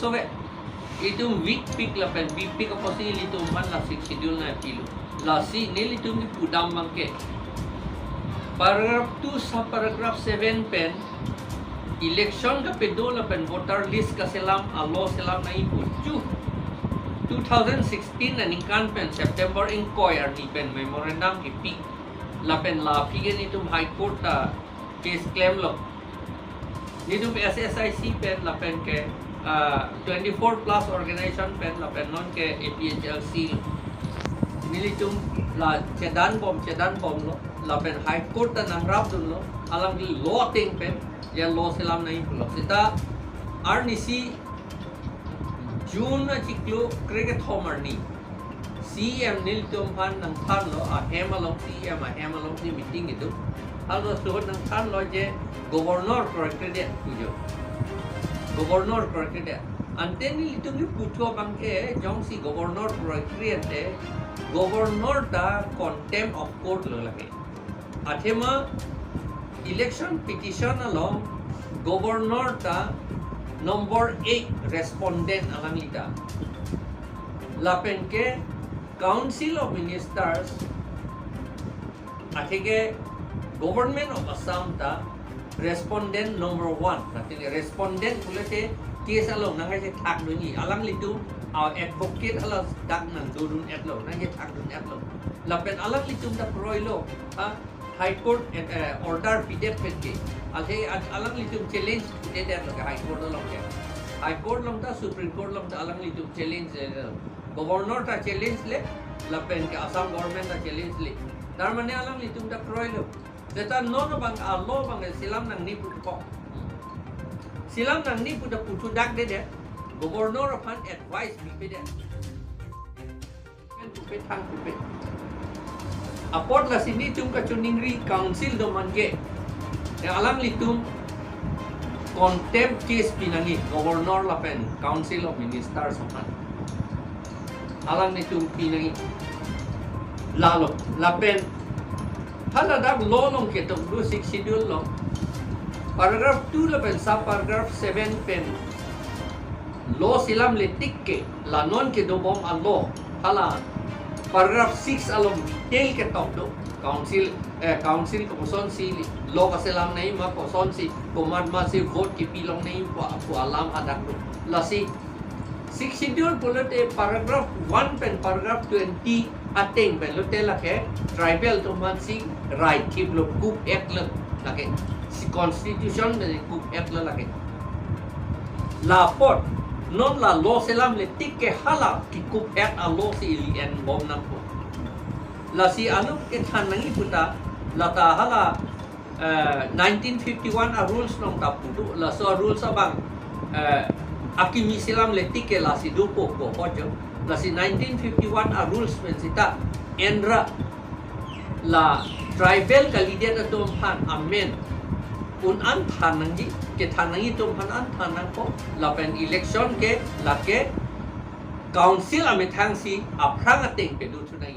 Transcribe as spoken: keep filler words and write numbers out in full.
Ove, itum weak pik lapen weak pik apotsi ilitum aphan la Sixth Schedule nangpilo. Lasi nelitum kipu dam abangke paragraph two sub paragraph seven pen election kapedo lapen voter list kaselam a-law selam nangji pu chu two thousand sixteen aningkan pen September ingkoi arni pen memorandum kipi lapen la aphi ke nelitum High Court ta case klemlo. Nelitum S S I C pen lapen ke, ah, twenty-four plus organization pen lapen non ke A P H L C lo. Nelitum la chedan bom, chedan bomlo. Lapen High Court ta nangrapdunlo. Alangli law ateng pen, ya law selam nangji pulo. Seta arnisi June achiklo krekethom arni C E M nelitum aphan nangthanlo, ahem alongsi, E M ahem alongsi meeting kedo. Halaso ahut nangthanlo je governor kroikredet pujo. Governor kroikredet. Ante nelitum kipu thu abangke jongsi governor kroikre ante governor ta contempt of court lo lake. Athema election petition along governor ta number eight respondent alangli ta. Lapen ke Council of Ministers atheke Government of Assam ta respondent number one. Lapen respondent pulote case along nangkachethakdunji. Alanglitum a-advocate hala dak nangdodun-etlo, nangchethakdun-etlo. Lapen alanglitum ta kroilo, ha, High Court, eh, order pidet pen ke. Athe a-, alanglitum challenge pidet lo ke High Court along ke. High Court along ta, Supreme Court along ta alanglitum challenge, eh, Governor ta challenge le, lapen ke Assam government ta challenge le. Tar mane alanglitum ta kroilo. Seta non abang a-law abang selam nangne pu ko. Selam nangne pu ta puthu dak de de. Governor aphan advice pipe de. Pen pupe thang pupe. Apot lasi nelitum kachiningri council do man ke. Ya alanglitum contempt case pinangji governor lapen Council of Ministers aphan. Alanglitum pinangji. Lalo, lapen hala dak law along ketok do Sixth Schedule along. Paragraph two lapen sub paragraph seven pen law selamle tik ke la non kedobom a-law hala paragraph six along detail ketok do. Council, eh, council kosonsi law kaselam nangji ma, kosonsi komat masi vote kipi long nangji pu, pu alam hadak do. Lasi Sixth Schedule pulote paragraph one pen paragraph twenty ateng pen lote lake tribal atum aphansi right thiplo, kup-etlo lake. Si constitution pen kup-etlo lake. Lapot non la law selamle tik ke hala kikup-et a-law si ili enbom nangpo. Lasi anut kethan nangji pu ta, lata hala, eh, nineteen fifty-one a-rules along ta pu do, laso a-rules abang, eh, akimi selamle tik ke lasi dopo pu apot jo. Lasi nineteen fifty-one a-rules pen seta enra la tribal kalidet atum aphan amen un-an than nangji, kethan nangji atum aphan an than nangpo, lapen election ke lake council amethang si aphrang ateng pedo thu nang.